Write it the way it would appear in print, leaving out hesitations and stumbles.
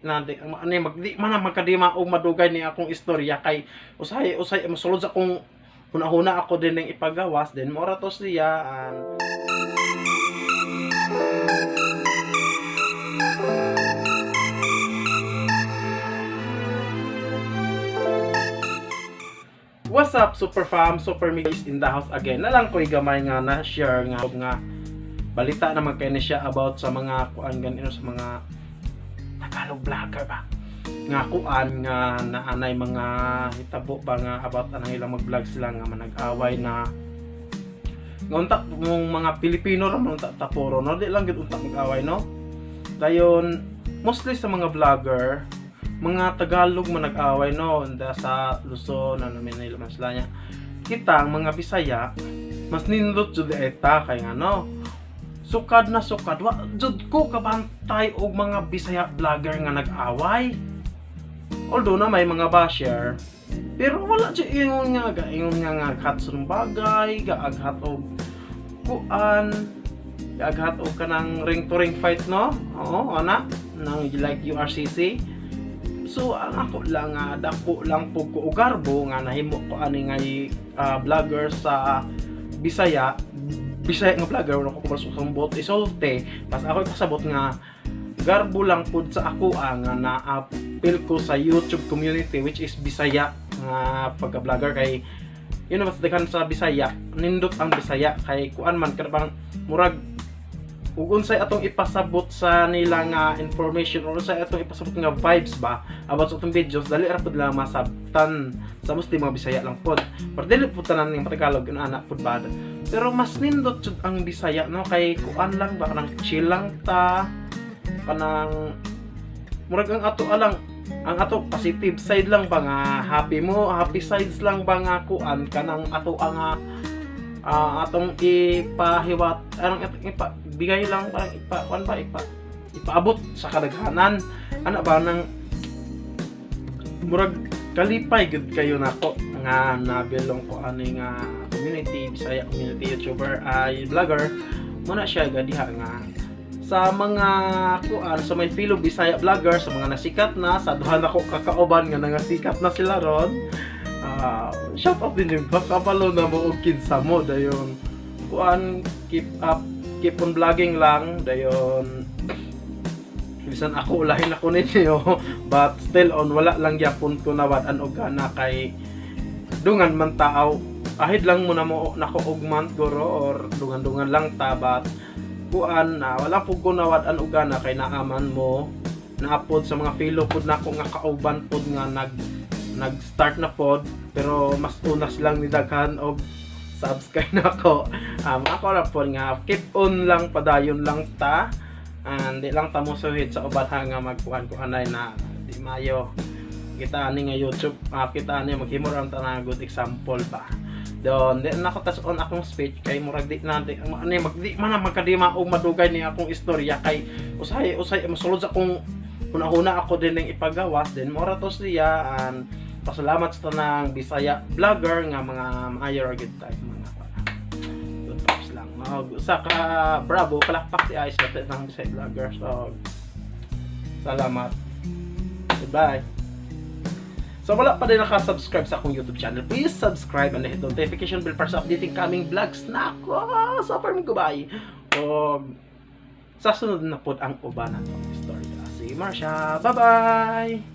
Na di ani mag di man na magkadima og madugay ni akong istorya kay usahay usahay mosulod sa akong hunahuna ako din ning ipagawas then mao ra to siya. And what's up, super fam, super mix in the house again. Na lang ko'y gamay nga na share nga nga balita naman kay ni siya about sa mga kuan ganino sa mga Tagalog vlogger ba nga kuan nga naanay mga hitabo ba nga about anang ilang mag-vlog sila nga manag-away na nga unta mong mga Pilipino ra man unta taporo, no? Di lang gid unta mag-away, no? Dayon mostly sa mga vlogger mga Tagalog man nag-away, no? Unda sa Luzon na namin nila man sila niya. Kita ang mga Bisaya mas nindot jud eta kay nga, no, sukad na sukad wa jud ko kabantay og mga Bisaya vlogger nga nag-away, although na may mga basher, pero wala jud ingon nga gaingon nga nga aghat sa bagay gaaghat og kuan, gaaghat og kanang ring to ring fight, no? Oo, ana nang like URCC. So ang ako lang nga dako lang pug ko og garbo nga nahimo ko ani nga vlogger sa Bisaya, Bisaya nga vlogger. Wala ko kabalo sa bot isulti, pas ako ipasabot nga garbo lang pud sa ako nga na-appeal ko sa YouTube community, which is Bisaya nga pagka-vlogger, kay yun mas daghan sa Bisaya, nindot ang Bisaya kay kuan man kada bang murag ug unsay atong ipasabot sa nila nga information or unsay atong ipasabot nga vibes ba about sa atong videos, dali ra pud lang masabtan sa mostly mga Bisaya lang pod. Pero dili pud tanan ng Tagalog ana pud ba, pero mas nindot jud ang Bisaya, no? Kay kuan lang ba, kanang chill lang ta, kanang murag ang ato alang ang ato positive side lang ba nga happy mo, happy sides lang ba nga kuan kanang ato ang atong ipahiwat anong atong ipa bigay lang, parang ipa kuan ba, ipa ipaabot sa kadaghanan ana ba, nang murag kalipay gud kayo nako nga nabilong ko ani nga community, Bisaya community YouTuber ay vlogger muna siya gadiha nga sa mga kuan sa may fellow Bisaya vlogger, sa mga nasikat na sa duha nako kakauban nga nangasikat na sila ron. Shout out din yung kabalo na mo og kinsa mo. Dayon kuan, keep up, keep on vlogging lang. Dayon bisan ako ulahin ako ninyo, but still on wala lang gyapon ko nawad-an og gana kay dungan man taaw ahid lang mo na mo nako og month guro or dungan-dungan lang ta, but kuan na wala pud ko nawad-an og gana kay naaman mo naapod sa mga fellow pud nako nga kauban pud nga nag-start na pod, pero mas unas lang ni daghan og subscribe nako. Ako ra pod nga keep on lang, padayon lang ta and di lang ta mosuhid sa uban ha nga magkuan kuanay na di mayo. Kita ani nga YouTube, kita ani maghimo ra ta na good example ba. Don di na ko tas on akong speech kay murag di na di ani mag di man na magkadima og madugay ni akong istorya kay usahay usahay mosulod sa akong hunahuna ako din ning ipagawas. Then mao ra to siya and pasalamat sa tanang Bisaya vlogger nga mga maayo ra gyud tayo, mga good vibes lang. Og usa ka bravo, palakpak si ay sa tanang Bisaya vlogger. So salamat, goodbye. So wala pa din nakasubscribe sa akong YouTube channel, please subscribe and hit the notification bell para sa updating coming vlogs na ako. Super goodbye. O sa sunod na pod ang uban na istorya. Si Marsha. Bye-bye!